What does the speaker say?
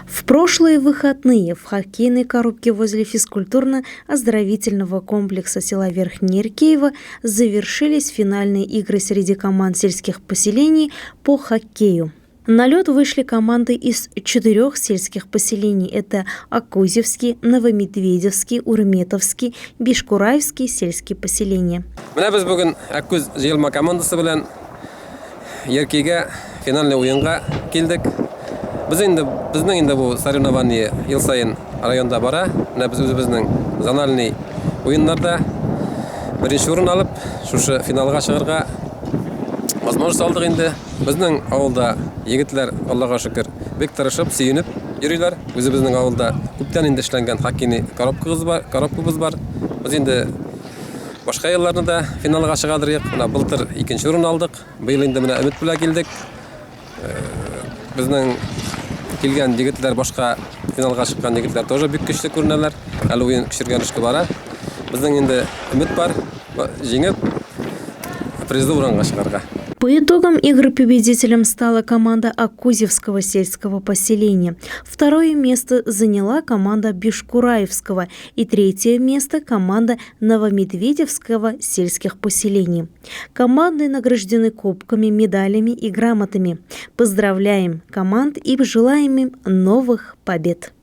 В прошлые выходные в хоккейной коробке возле физкультурно-оздоровительного комплекса села Верхнеиркеево завершились финальные игры среди команд сельских поселений по хоккею. На лед вышли команды из 4 сельских поселений. Это Аккузевский, Новомедведевский, Урметовский, Бишкураевский сельские поселения. Менә без бүген Аккүз җыелма командасы белән Яркигә финальный уенга килдек. Без инде безнең инде бу соревнование ел саен районда бара. Менә без үзебезнең зональный уеннарда беренче урын алып, шушы финалга чыгарга возможность алдык инде. Безнең авылда егетләр, Аллага шөкер, бик тырышып, сөенеп йөриләр. Үзебезнең авылда күптән инде эшләнгән хоккейный коробкабыз бар, коробкабыз бар. Без инде башка елларны да финалга чыгадыр идек. Менә былтыр икенче урын алдык. Быел инде менә өмет белән килдек. Безнең килгән егетләр башка финалга чыккан егетләр тоже бик көчле күренәләр. Әле уен көчергәнешкә бара. Безнең инде өмет бар, җиңеп призлы урынга чыгарга. По итогам игры победителем стала команда Аккузевского сельского поселения. Второе место заняла команда Бишкураевского и третье место команда Новомедведевского сельских поселений. Команды награждены кубками, медалями и грамотами. Поздравляем команд и желаем им новых побед.